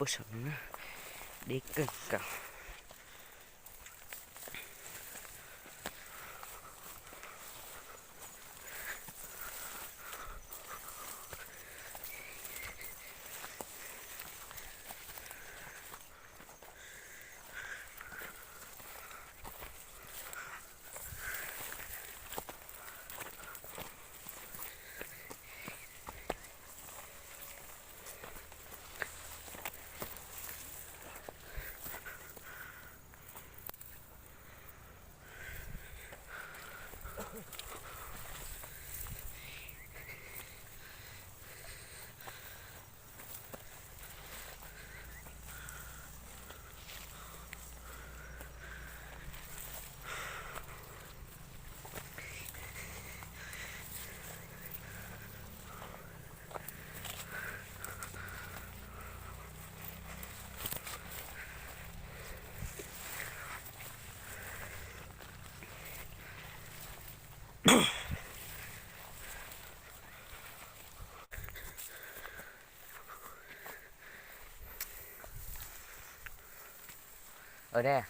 Puag saum no na, deb kawg nkaus. Ua de,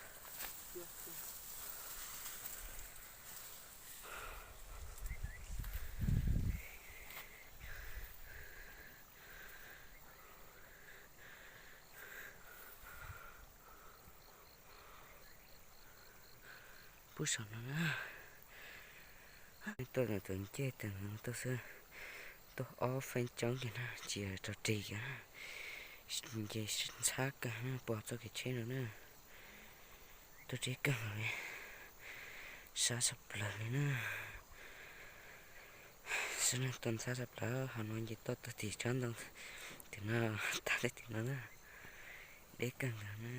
puag saum no na. Tuaj ntawm tus ncej tag no tuaj xwb, tuaj ob feeb tsoob kiag na, tsis yog rau rig kiag na. Nce ntxhab kawg na, puag txoj kev tsheb no na. Tuaj deb kawg nkaus li, sab tshaj plaws li na. Sab na, tuaj ntxhab tshaj plaws, hauv no nce toj tuaj tim tsob ntoo, tim no, tag li tim no na. Deb kawg nkaus na.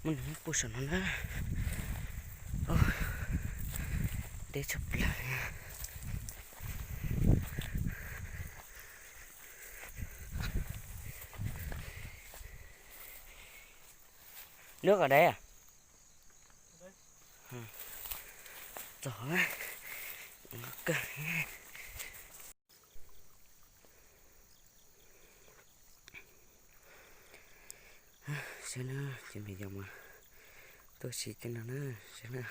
Muaj neeg nyob puag saum no na. Deb tshaj plaws li. Nước ở đây à? Txog kawg. Saib na, cov me nyuam mas tuaj si tej no na, saib na.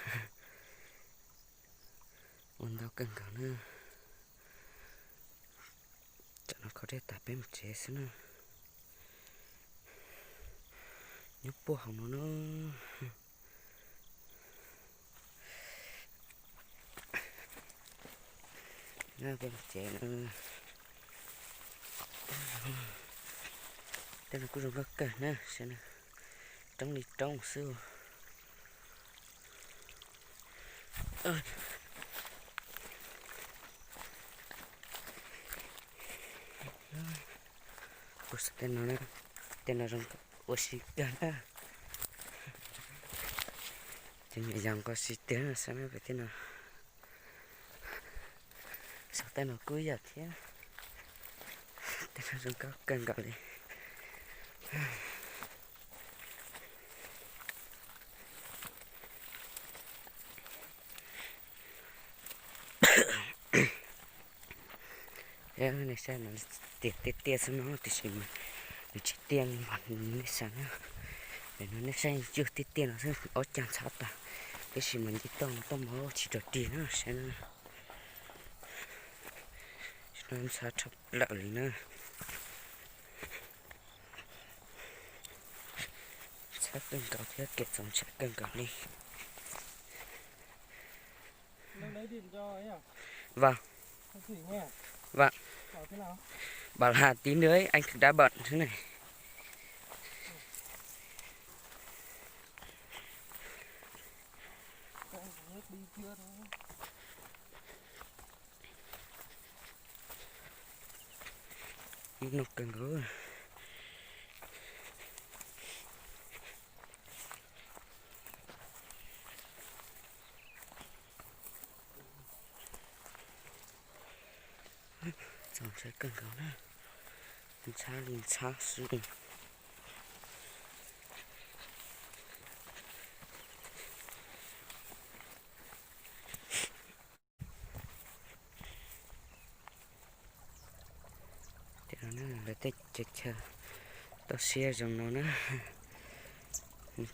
Ua ntau kawg nkaus na. Tsam no kho dej tas peb mus tsev xwb na. Nyob puag hauv no na. Peb mus tsev na. Tej no kuj zoo nkauj kawg na, saib na. Roob li roob xwb. Kuv saib tej no, tej no zoo ua si kawg na. Ces me nyuam nqa si tiag na, saib na pem tej no. Saum tej no kuj ib yam thiab. Tej no zoo nkauj kawg nkaus li. Nej saib no tiag tiag tiag xwb no, tiam sis mas nws tsis tiag li mas nej saib na. Pem no nej saib ncws tiag tiag no xwb, ob cag ntxhab tag, tab sis mas nce toj no toj mov tsis rau rig na, saib na. Ntxhab tshaj plaws li na. Ntxhab kawg nkaus thiab kev txaus ntshai kawg nkaus li. Vâng. Vâng. Bảo là tí nữa anh thử đá bẩn thế này. Ib no kawg nkaus. Txaus ntshai kawg nkaus na. Ntxhab li ntxhab xwb. Lawv tej chaw toj siab zoo no na.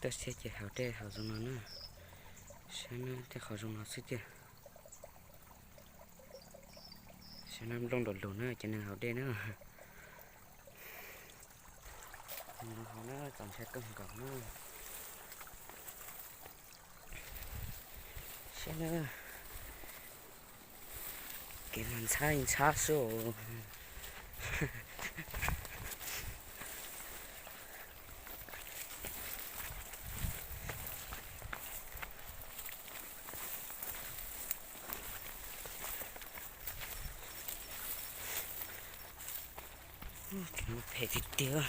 Toj siab ces haus dej haus zoo no na. Saib na, tej qhov zoo no xwb tiag. Saib na, nplooj nram lug na ces neeg haus dej na. Haus na, txaus ntshai kawg nkaus na. Saib na, kev mas ntxhab ntxhab xwb os. Phem tiag tiag.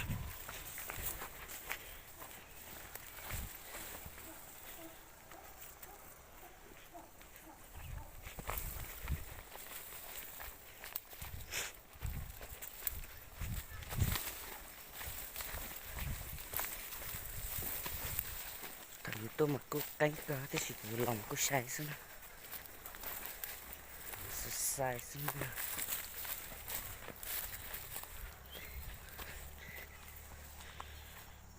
Thaum yus tuaj mas kuj qeeb kawg tiam sis thaum yus los mas kuj sai xwb na. Sai xwb na.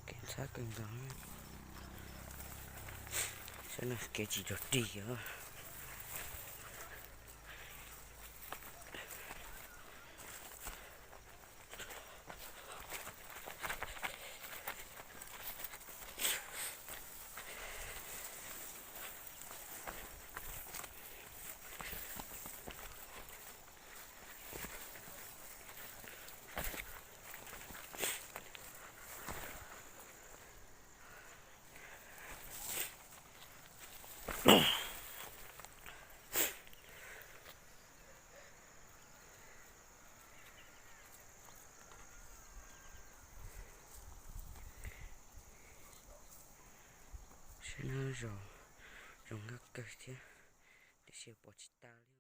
Kev ntxhab kawg nkaus. Saib no kev tsis dog dig os. Saib no, zoo nkauj kawg thiab, tiam sis pom tsis tau li.